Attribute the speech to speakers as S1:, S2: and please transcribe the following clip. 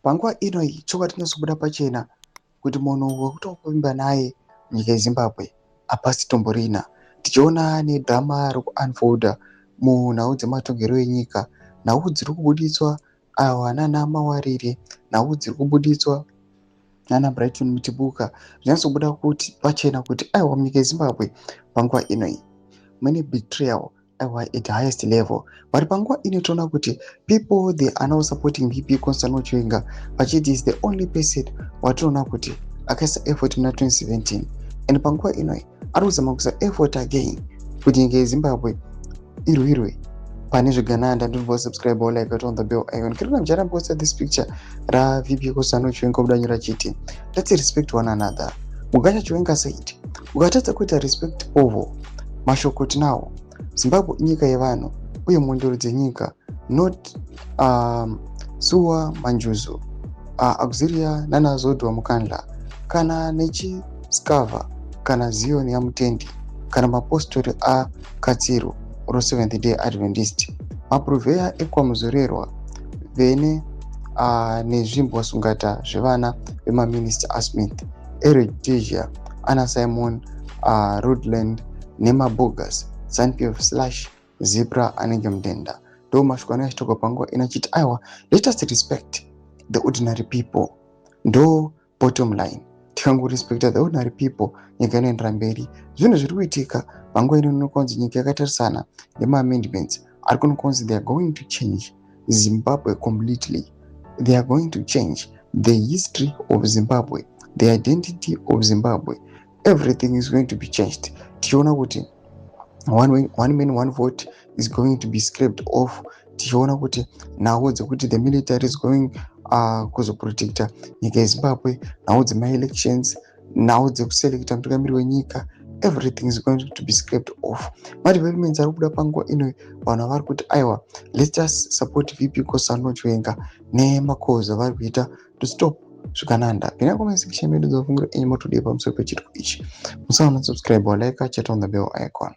S1: Panguva ino iyi, chokwadi chinonyatsobuda pachena kuti munhu wekutokuvimba naye munyika yeZimbabwe hapasi tomborina. Tichiona nedhirama riri kuunfolder munhau dzematongerwo enyika, nhau dziri kubuditswa awa nana Mawarire, nhau dziri kubuditswa nana Brighton Mutibuka, zvinyatsobuda kuti pachena kuti aiwa, munyika yeZimbabwe panguva ino iyi mune betrayal, aiwa, at highest level. But panguva ino toona kuti people, they are now supporting VP Constantino Chiwenga, vachiti is the only person watinoona kuti akaisa effort muna 2017, and panguva ino ari kuzama kuisa effort again kuti nyika yeZimbabwe irwirwe pane zvigananda. Ndinobva subscribe, like, on the bell icon. Kirina mucharambosa this picture raVP Constantino Chiwenga, budanyora chiti, "Let's respect one another." Mugasha Chiwenga said, "Ukatadza kuita respect ovo, mashoko tinawo. Zimbabwe inyika yevanhu uye mhondoro dzenyika, not suwa manjuzu, auxilia nanazodwa mukandla, kana nechiskava, kana Zion yaMutendi, kana mapostori akatsiru ro Seventh Day Adventist, mapuruvheya ekwamuzorerwa vene nezvimbwasungata zvevana vemaminista aSmith eRhodesia, ana Simon Rodland nemabogus ZANU PF/ZIPRA anenge mudenda." Ndo mashoko anenge achitaurwa panguva ino achiti aiwa, let us respect the ordinary people. Ndo bottom line. Tikangorespecta the ordinary people, nyika inoendera mberi. Zvinhu zviri kuitika panguva ino inokonzi nyika yakatarisana nemaamendments ari kunokonzi they are going to change Zimbabwe completely. They are going to change the history of Zimbabwe, the identity of Zimbabwe. Everything is going to be changed. Tichiona kuti one man, one vote is going to be scraped off. Tichiona kuti nhau dzekuti the military is going kuzoprotecta nyika yeZimbabwe, nhau dzemaelections, nhau dzekuselecta mutungamiri wenyika, everything is going to be scraped off. Madevelopments ari kubuda panguva ino, vanhu vari kuti aiwa, let's just support VP Constantino Chiwenga nemakozi avari kuita to stop zvigananda. Pinda comment section medu, dzafungura enyu, matodii pamusoro pechitiko ichi? Musaona subscribe, like, chat on the bell icon.